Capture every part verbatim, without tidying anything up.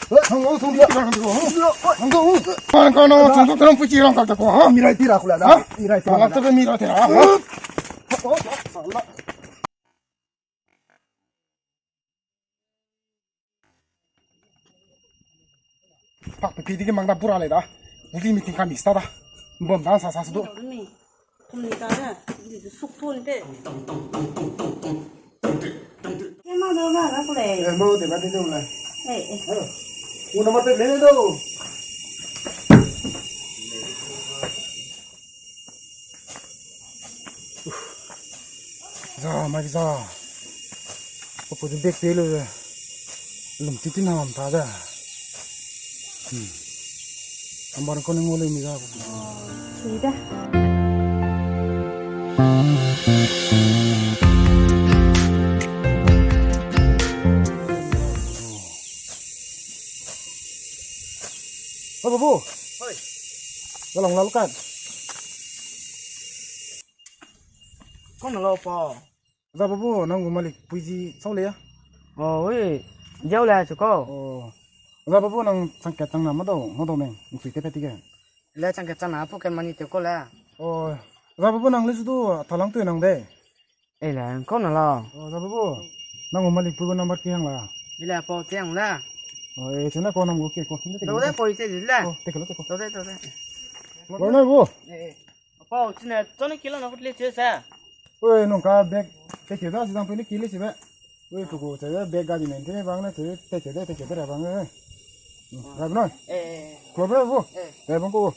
Hang go, hang go, hang go. Hang go. Hang go, hang go, hang go. Mirai tira kula da. Ha? Mirai tira. Sala tebe mirai tira. Ha? Pak pe pi di ke mang da bura le da. Uli meeting ka mista da. Bom da sa sa su do. Kum ni ta da. Uli du suk ton te. Ke ma do ga la ku le. Eh, mau de ba de do la. Eh, eh. Hello. Una ma te le do. Za, mai za. Papu de bag pe lu de. Lum ti ti na mam ta da. Hmm. Ambar ko ne ngole mi za. Sui da. Oi, babu. Oi. Galang lalu kan. Kau na lau pa. Za babu, nang gu malik puiji sau le ya? Oh, ui. Jau le chu kau. Oh. Za babu, nang changkat chang na ma dau, ma dau neng, nsui te pe ti ge. Le changkat chang na pocket money te kau le. Oh. Za babu, nang le su du, thalang tu nang de. Eh, le, kau na la. Oh, za babu. Nang gu malik pui gu number ki hang la. Ile pa ki hang la. Oh, eh, chena kau nang gu ke kau. Dau de, poi te le. Oh, te ke lo, te kau. Dau de, dau de. Lo na bu. Eh, eh. Apa, chine, chone kilo na kut le che sa. Oi, nung ka bag, te ke da, sidang pe ni ki le che be. Oi, ku ku, che bag ga di men, te bang na, che, te ke de, te ke de ra bang, eh. Hmm, ra bang na. Eh, eh, eh. Klo be bu. Eh. Ra bang ku.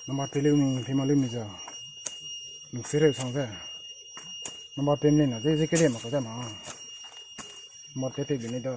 Number te leu mi, phi ma leu mi za. Nung sere sang ze. Number te mi na, ze, ze kere ma ka za ma. Number te te bi ni da.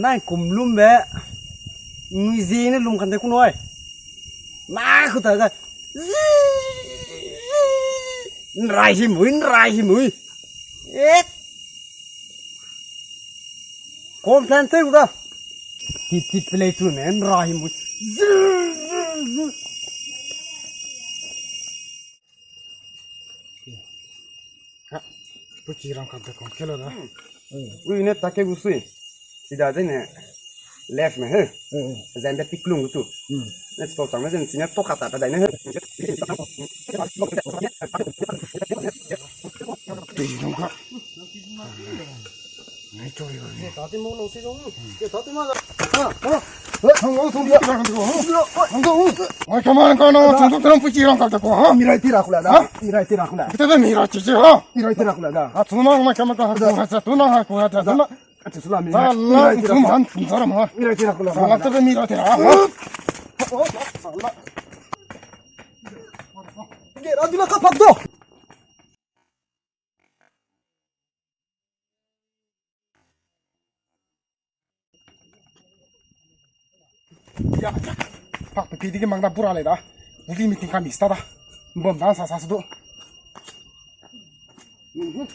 Nai kum lum be, ngui zi ne lum kan de ku noi. Ma ku ta ga. Nrai hi mui, nrai hi mui. Et. Complain te ku da. Tit tit pe lei chu ne, nrai hi mui. Ha, pu ki rang kam ta kong kelo da. Hmm. Ui ne ta ke gu sui. Sida de ne left me he. Hmm. Zan de piklung tu. Hmm. Ne spau tang ne zan sine to kata ta dai ne he. Pi rang ka. Ngai choi ba ni. Ye, tati mo lo si lo. Ye, tati mo lo. Ha, ha. Eh, hang lo, hang lo, hang lo. Hang lo. Ngai kama nang ka na, hang lo, hang lo, pu chi rang ka ta ko, ha? Mirai tira kula da. Ha? Mirai tira kula. Kita da mirai chi chi, ha? Mirai tira kula da. Ha, tu na, ngai kama ka, ha, ku ha cha, tu na, ha, ku ha cha, tu na. Acha sula mirai. Sala, mirai tira kula. Mirai tira kula. Sala, ta da mirai tira, ha? Oh, sala. Ge, ra dula ka pak do. Ya, ya. Pak pe pi di ke mang da bura le da. Uli meeting ka mista da. Bom da sa sa su do. Mhm.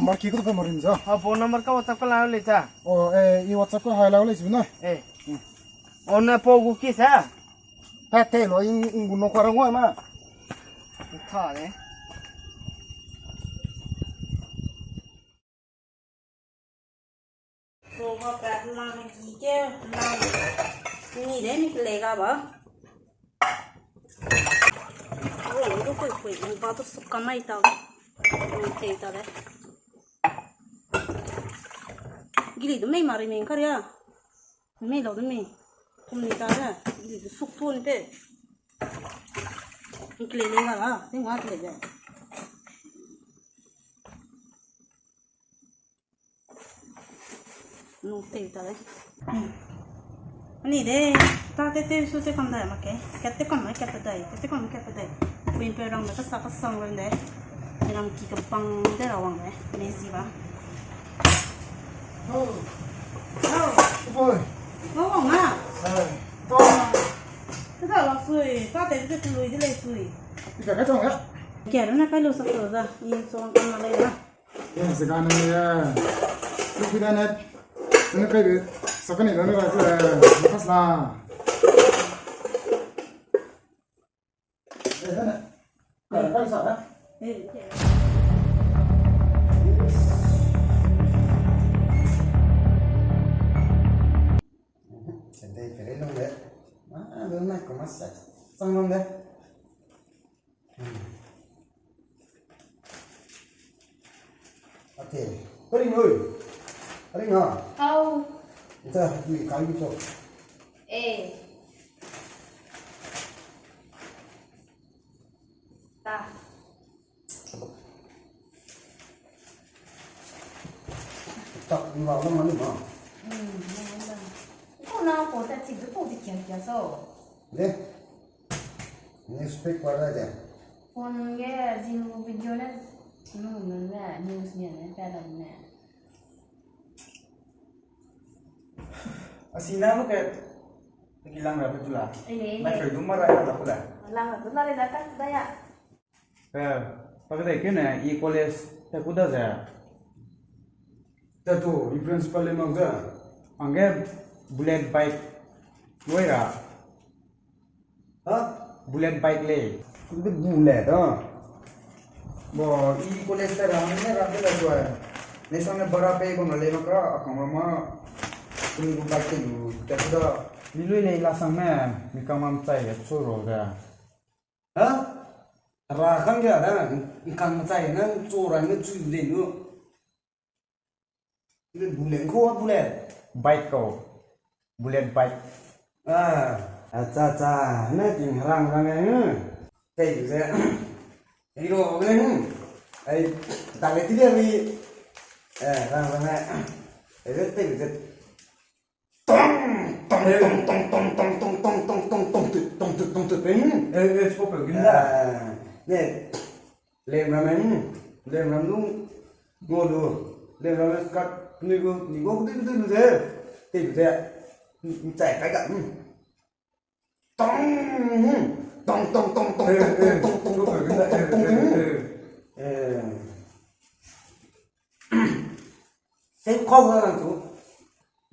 Marki ko pe marim za. Ah, phone number ka WhatsApp ka la le cha. Oh, eh, i WhatsApp ka hai la le chu na. Eh. Hmm. Oh, na po gu ki sa. Pe te lo, ing, ing gu no ka rang wa ma. Tha le. So, ba pa lang ki ke, lang. Ni de, ni le ga ba. Oh, lu kui kui, ba to suk ka mai ta. Ni te ta de. Gili du mei mari mei kar ya. Mei lau du mei. Kum ni ta de. Gili du suk tu ni te. Ni kile le ga la. Ni wa kile de. Nu te ta de. Hmm. Ani de, ta te te su se kam dai ma ke. Kat te kam ma kat te dai, kat te kam ma kat te dai. Pui pe rang de ka sa ka sang ren de. Rang ki ka bang de ra wang de. Me zi ba. Oh. Oh. Boy. Ngau wang na? Eh, to. Ke da la sui, pa te ke lui de lei sui. Ika ka chong ya. Ke na kai lu sak to da. Ni so kan na lei da. Ya, se kan na ya. Lu ki da na. Nang kai be. Sa kan ni da na la. Pas la. Ate, pering oi. Pering ha. Au. Ita, ni kai mi to. Eh. Ta. Tak, ni ba na ma ni ma. Hmm, ni ba na. Ko na ko ta chi du ko di kya kya so. Le. Newspaper da de. Phone ge zing video ne, nu nu ne, news ne, ne, pa da ne. Asi na lu ke, ki lang ra pe tu la. Ele, ele. Mai fe du ma ra ka da ku la. Lang ra tu la le da ka da ya. Eh, pa ke dai ke ne, i college te ku da ze. Te tu, i principal le mang ze. Angge bullet bike. Loi ra. Ha? Bullet bike lei. Bullet, bullet, ha? Bo, i college te ra, ne ra de la zua. Ne sang ne bara pei bam la lei ma ka, a kang ma ma. Kuni gu bike te lu, te ku da. Mi lui lei la sang ne, mi kang mam chai ya chu ro de. Ha? Ra kang ya da, mi kang chai na chu ra ne chu de nu. Bullet ko, bullet. Bike ko. Bullet bike. Ah, acha, acha. Na ting rang rang eh. Tei ze. Hero ne. Ai, ta le ti de ri. Eh, rang rang eh. Ai, tei ze. Tong, tong, tong, tong. Eh, eh, spo pe gin da. Ah, ne. Lem ram, hmm, lem ram lu, ngo lu, lem ram skat, ni gu, ni gu, kudui, kudui lu ze, te lu ze, hmm, chai kai ga, hmm. Tong, hmm, tong, tong, tong, tong, eh, tong, eh, tong, tong, tong, tong, tong, tong, tong, tong, tong, tong, eh, eh. Same call na nang tu,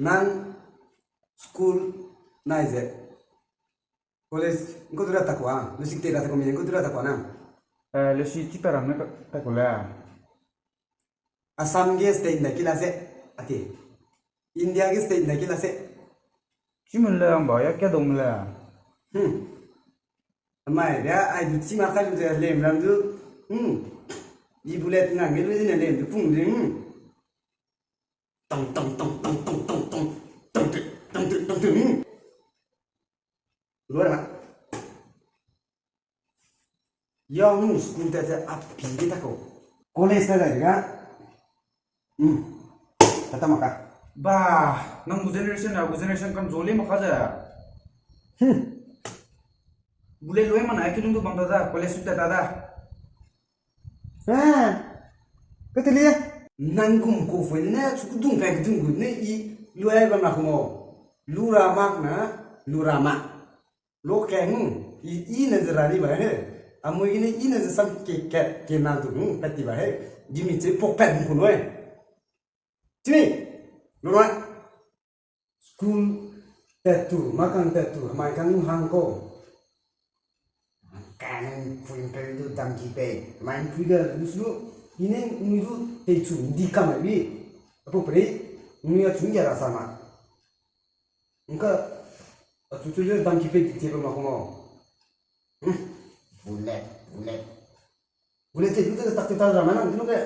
nang school nai ze. College, ngkau tu ra ta kua, lesi te ra ta kua mi, ngkau tu ra ta kua na. Eh, lesi chi ta rang ne ta kua le. Assam ge state nda kila se, ati. India ge state nda kila se. Chi mun le ang ba ya kya dong le. Hmm. Amai, ya, ai du chi ma kai lu ze lem ram du. Hmm. I bullet na nge lu ze ne lem du pung de, hmm. Tong, tong, tong, tong, tong, tong, tong. Tong, tong, tong, tong, tong, tong. Lua na. Yang school ta ze api de ta ko. College ta ze ga. Hmm. Tata maka. Ba, nang gu generation na, gu generation kam zo le maka ze. Hmm. Bullet loi mana, ai kilung du bam ta da, college su ta da da. Ah, katelie? Nang gum ko foi ne, su kudung kai kudung gu ne i luai bam na kumo. Lura mak na, lura mak. Lo ke, hmm, i, i ne ze ra ni ba he. Amui gene i ne ze sam ke, ke, ke na du, hmm, pet ti ba he. Gimi che pok pet ku noi. Chimi, lura. School tat tu, makang tat tu, mai kang hang ko. Kang pui pei du dam ki pei, mai pui ga lu su, i ne nui du tei chu ndi ka mai bi. Apu pei, nui a chu ngia ra sa ma. Ngka, a chu chu le dam ki pei di tie pe ma ko mo. Hmm, bullet, bullet. Bullet te lu te tak te ta ra ma nang, dinu ke.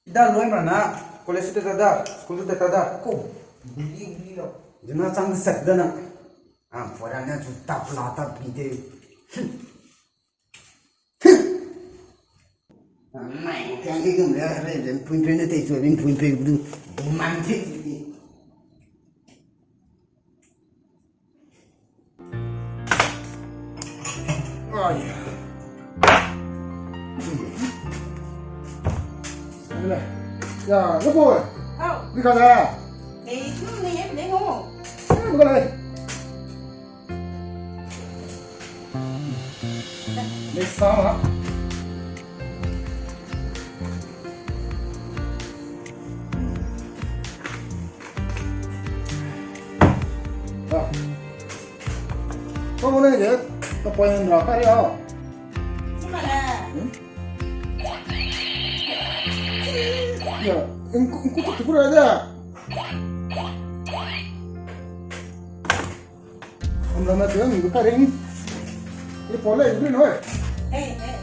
Ida loi mra na, college te ta da, school te ta da, ko, buli, buli lo. Dina chang de set da na. Ah, pora na chu tap la tap ki te. Mai, kang ke gum le, re, re, pui pei ne te chu, bin pui pei du, du man te. Ai. Ya, ya, boy. Au. Di ka da. Ei, nu ne ye ne no. Ei, bu ka lai. Lei sa ma. Ah. Kau ne ge, ka point ra ka ria. Sima le. Hmm? Ya, in, in ku tu ku ra da. Am ra na tu ni ka ring. Ni po le ni no. Hey, hey.